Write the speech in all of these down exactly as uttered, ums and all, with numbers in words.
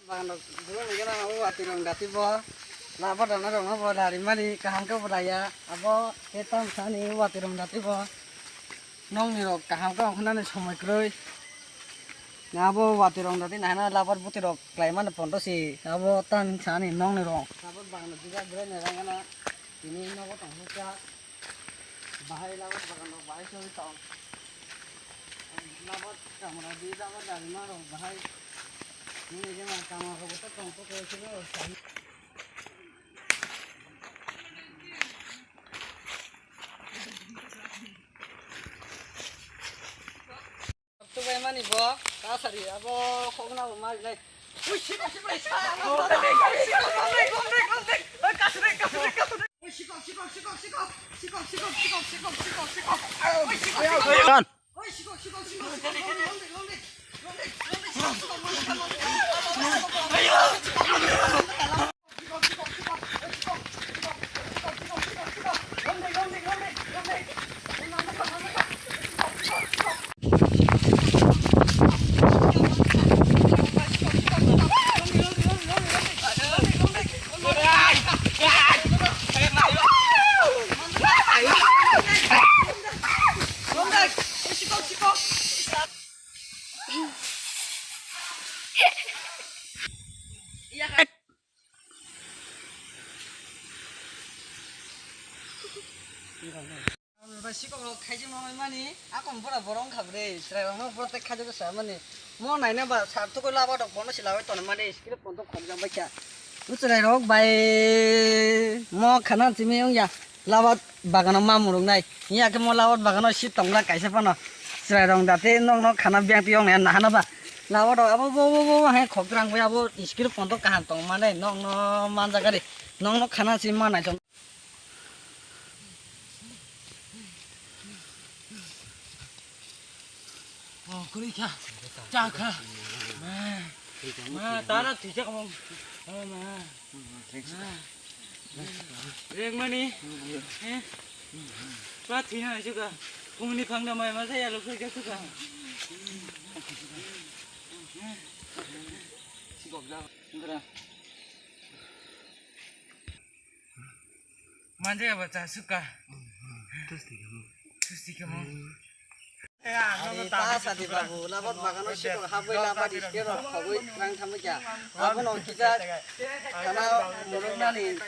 Bagan rok duro ni gana o watwi rong dati bo. Laba dana rong bo dari mani kaham ke bo daya. Abo ke tam sani watwi rong dati bo. Nong ni rok kaham ke ongkhna ni somoi kroi. Na abo watwi rong dati na hana labar buti rok klai mani pondo si. Abo tam sani nong ni rong. Abo bagan rok duro duro ni rang gana. Tini nogo tong hukha. Bahai labar bagan rok bahai soi tong. Labar kamra di labar dari ma rok bahai. Nini je ma kamra rok to tong to ko sini. Tubai mani bo kasari abo khokna bo mari nai. Ui, sikok, sikok, sikok. Ui, sikok, sikok, sikok. Sikok, sikok, sikok. Ui, sikok. Kan. Ui, sikok, sikok, sikok. Sikok rok khaijak nangmani akon bora borong kha bre chwrai rok no bora tei khaijak sa mani mo naina ba sar tukui laba rok bono se labai tong mani skill ponto khokjak bai kha chwrai rok bai mo khana simi wngya laba bagano ma muruk nai ya khe mo laba bagano si tongla kaisa phano chwrai rok da tei nok nok khana biyang twi yong nai nahana ba laba rok abo bo bo bo hai khok rang bai abo skill ponto kaham tong mani nok no manjak gari nok no khana simi ma nai. Oh, kwrwi kha. Cha kha. Ma. Ma, tara thwijak mo. Oh, ma. Ma. Rek mani. Eh? Ba thina suka. Phungni phangna mai ma saya lo kha suka. Sikok ja. Ngra. Manja ya bacha suka. Tusti kamu. Tusti kamu. Ari ta sadi babu, labat bagano sikok habwi labat iskero khogwi rang thamwi kya. Abono kisa khana muruknani.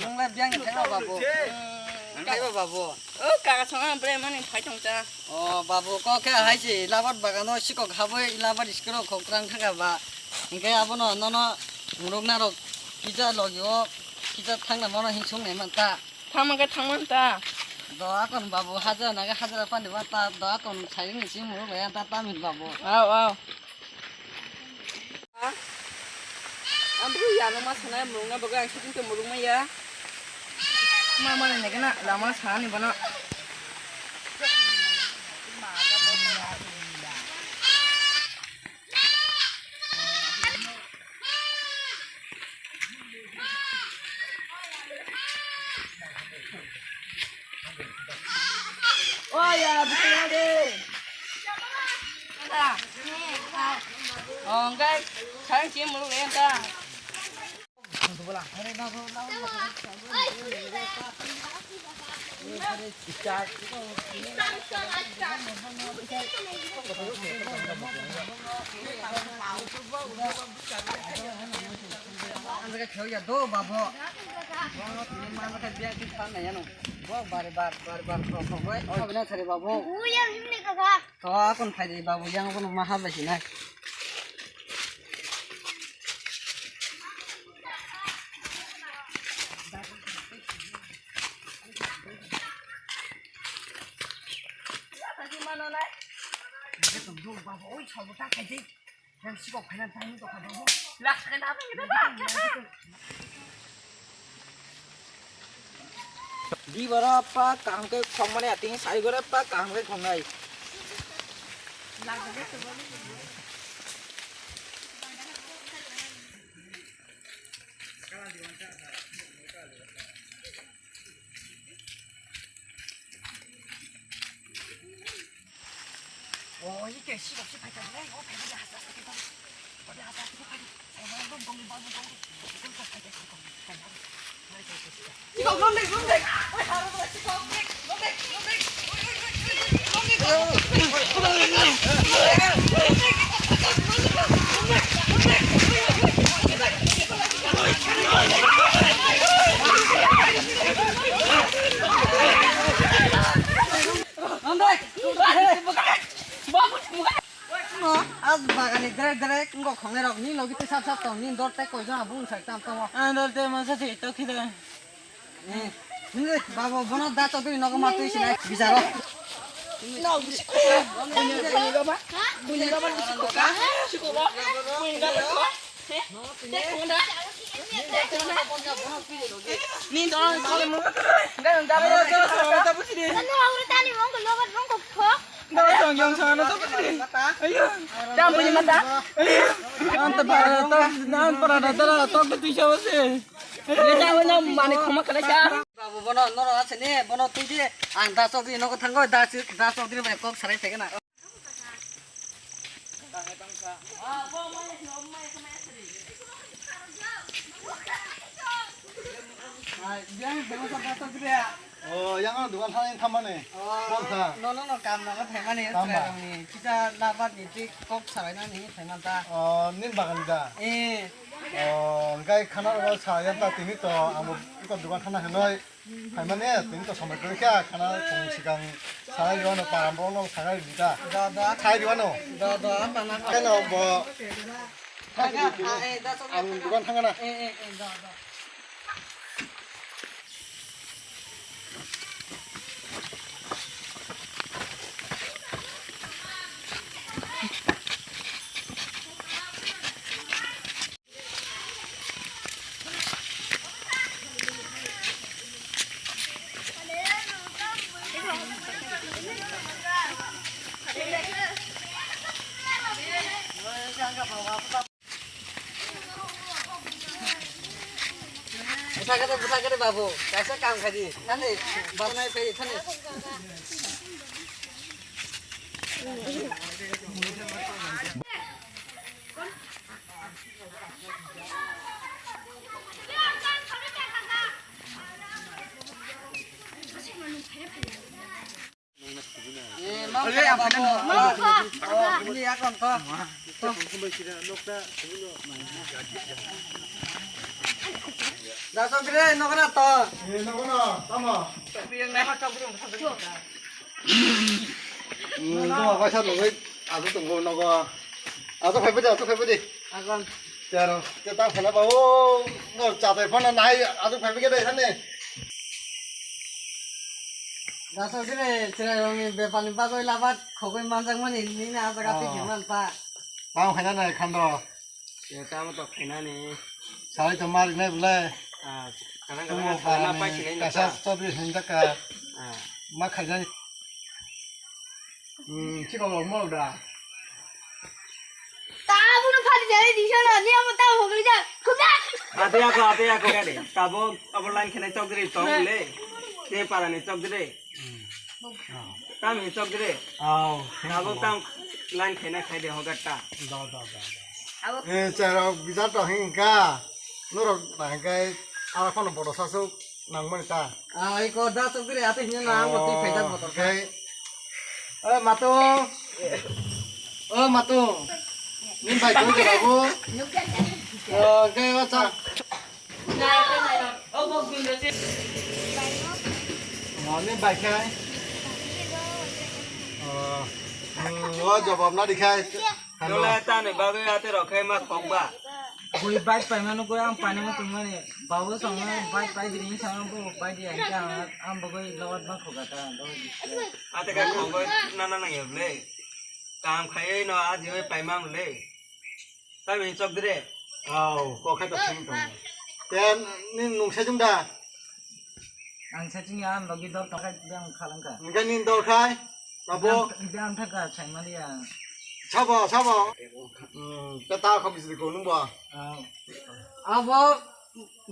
Nungla biyang thangma babu. Thangma babu. O kaka songma bre mani phai thong cha. O babu ko khe hai se labat bagano sikok habwi labat iskero khok rang thangka ba. Hinkhe abono nono murukna rok kisa logi o kisa thangna mano hinsung nai man ta. Thangma khe thangma ta. Do akon babu hajra naga hajra pani ba ta do akon sairing ni simi muruk ya ta tamil babu. Au au. Ang bwkhe yano ma sanai murukna bagwi ang siting tong muruk maya. Ma mani nai gana lama sanani bono. Oya, bukula de. Ada. Oh, enggak. Sayang sih mulu ya, enggak. Ang khe kheo ya do babo. Bo tini ma khe biya ki thang na ya no. Bo bare bar bare bar kho kho bai. Kho bina thari babo. U ya himni kaka. To akon phai de babo yang kono ma ha bai sinai. Di bara pa kaham khe khokmani ating sai gore pa kaham khe khongnai. Oh, ini kayak sih, sih pakai lagi, oh pakai lagi, asal pakai lagi. No, as bagani drek drek, wngkha khongnai rok, ni logi tei sap sap tong, ni dor tei koi jona bung sai tam tongo. Ang dor tei masa se to khida. Eh, hinwi, babo, bono da chokri nogo ma twi sinai, bijaro. Anta bara ta, nan para da dara tok tu sawase. Babu, bono noro asini, bono twi di. Ang da chokri nogo thango, da chokri bai kok sarai phaikha na. Oh, yang ang dukan sana yang thamane. Oh, no, no, no, kam na phaimani, tamba. Kisa labar ni tik kok sarai na ni phaiman ta. Oh, nin bagan da. Eh. Oh, engkai khana ro sa yan ta tini to, ang ko dukan khana hanoi. Phaimani, tini to sambai kwrwi kha, khana chwng swkang sarai rwano, param borokno sarai rwdi ta. Da, da. Sai rwano. Da, da, mana. Keno bo. Thangkha, ah, eh, da, sok, ang thangkha. Dukan thangkha na. Eh, eh, eh, da, da. Bwsakhe de, bwsakhe de babu, kaisa kam khaidi, thani, barnai phai, thani. Eh, mau kaya babu. Mau kok. Oh, ini ya, kon, kok. Kok. Dasok dire, nokna to. Eh, nokna, tamo. Yang naik kok, kok. Hmm, to apa sih, lo, asok tunggu, nokna. Asok, phai phai, asok, phai phai. Agon. Chero, ke ta phela ba o, no chatai phone nai, aju phai ke dai thane. Dasok dire, chwrairokni beparni bagwi labat khogwi manjakmani nini a jaga twi khe manpha. Tamo khaina nai khando. Tamo to khainani. Sai to mari nai bole. Ah, kanang kanang khaina pai sinai nai. Kaisa chobri hinjak ka. Ah. Ma khainai. Hmm, chikon rok mo da. Tabukno phari jani di sono, ni amo tamo hogri ja. Khuda. Ate ako, ate ako. Tabuk abo line khenai chokdri tong le. Te parani chokdri. Tamo chokdri. Au. Tabuk tam line khenai khai de hogatta. Da, da, da, da. Abo. Eh, chero bijar to hingka. Norok na hingkai ara kono bodo sasuk nangmani ta. Ah, iko da chokdri ate hingna nang moti phaijak motor. Kai. Eh, Matung. Oh, Matung. Ni bai kau jaga bu. Oh, kai wacha. Oh, ni bai kai. Oh, hmm, oh, jawab na dikhai. Hello. Dole tani bagwi ate rok khai ma khok ba. Bui bike paimano koi ang painama tongmani. Babu songno bike pai diri songno bo pai di ang ang ang bagwi lawat ma khoga ta. Ate ka khok ba nana nang yob le. Kam khai no aji oi paimam le. Tami chok dire. Au, ko khai to sing tong. Ten ni nung sa jung da. Ang setting ya, ang logi dor tongkha, biyang khalangkha. Hingke ni dor khai, abo. Biyang, biyang thaka saimaliya. Sabo, sabo. Hmm, kata kho bisri ko nungbo. Ah. Abo,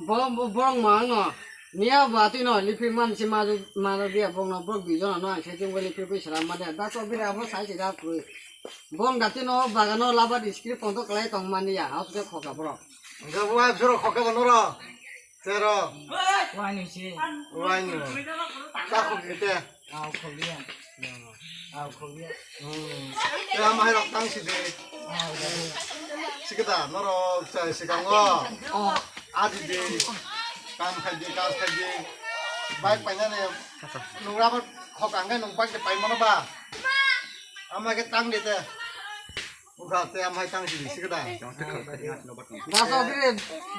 bo, bo, borong ma no. Niya ba twi no, lipi man si ma, ma dia bong no, borok dui jona no, ang setting bo lipi pi sara ma dia. Da so bira abo sai si da khrui. Bong da twi no, bagan no, laba di script pon to klai tong ma niya, house ke khoka borok. Hingke bo ai bsoro khokhe bo noro. Sero. Wai ni se. Wai ni. Ta khokhe te. Au khokliya. Au khokliya. Hmm. Te ama hai rok tang si de. Sikada noro chai sikango. Oh. Adi de. Kam khai de, kas khai de. Bike paina ne. Nung rubber khok ang nung bike de pai mano ba. Ama ke tang de te. Ukha te amhai tang sidi sikada. Gaso dire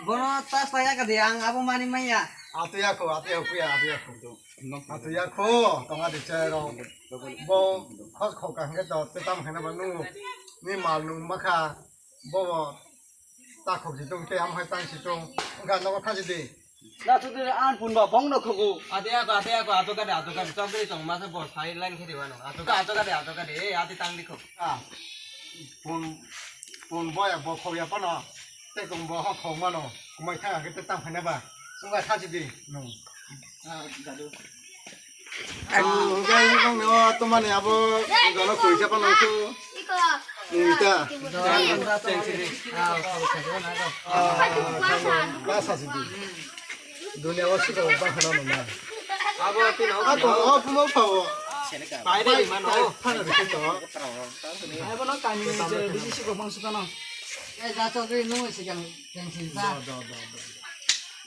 bono tas ta yakadi ang abo mani maya. Atu yakho, atu yakho, kuya, atu yakho. Atu yakho, tonga di chero. Bo khos khok hangke to te tam khana ba nu. Ni mal nu makha. Bo ta khok si tung te amhai tang si tung. Ukha no kha sidi. Na tu tu an pun ba bong no khugu. Ate ako, ate ako, ato kade, ato kade, chok dei tong masa bo side line khedi wano. Ato ka, ato kade, ato kade, eh, ate tang di khuk. Ah. Pun, pun boya bo khogya pano. Te kong bo ho khog mano. Kumai thang ke te tang phane ba. Sunga thachi di. No. Ah, gadu. Ang gai ni kong no to mane abo gono kuisa pano tu. Iko. Ita. Ah, basa sidi. Dunia o sika ba hana no na. Abo tino. Ako o pumo pao. Pai de mano. Pai phana de to. Abo no kami ni je bisi siko bang sukano. Eh, da to ri no se jang jang sin sa. Do do do do.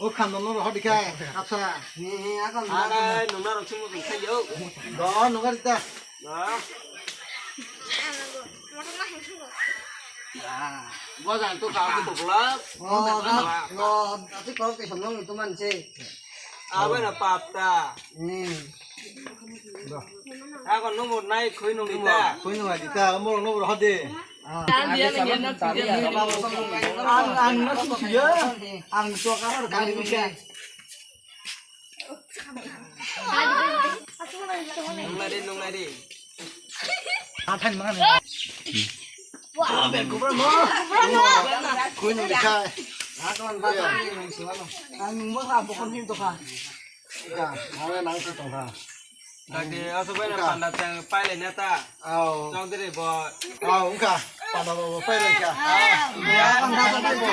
O khando no hodi kha. Kapsa. Ni ni akon. Ada nungna rok simo khai yo. Do nungari ta. Bojang tu kau tu bla. Oh, no, no, ati kau ke samlong itu man se. Abe na pata. Hmm. Ako numur nai khui nung dita. Khui nung dita, mo numur hade. Ang ang na susu ya. Ang suaka har kali bisa. Nungnai de, nungnai de. Athani mana? Koi nung dikhai. Ang nungbo ha bokon hin to kha. Ang nang si tong kha. Tadi aso bai na panda tang pai le neta. Au. Tong diri bo. Au, ungkha. Panda bo pai le kha. Ya, ang nang bo.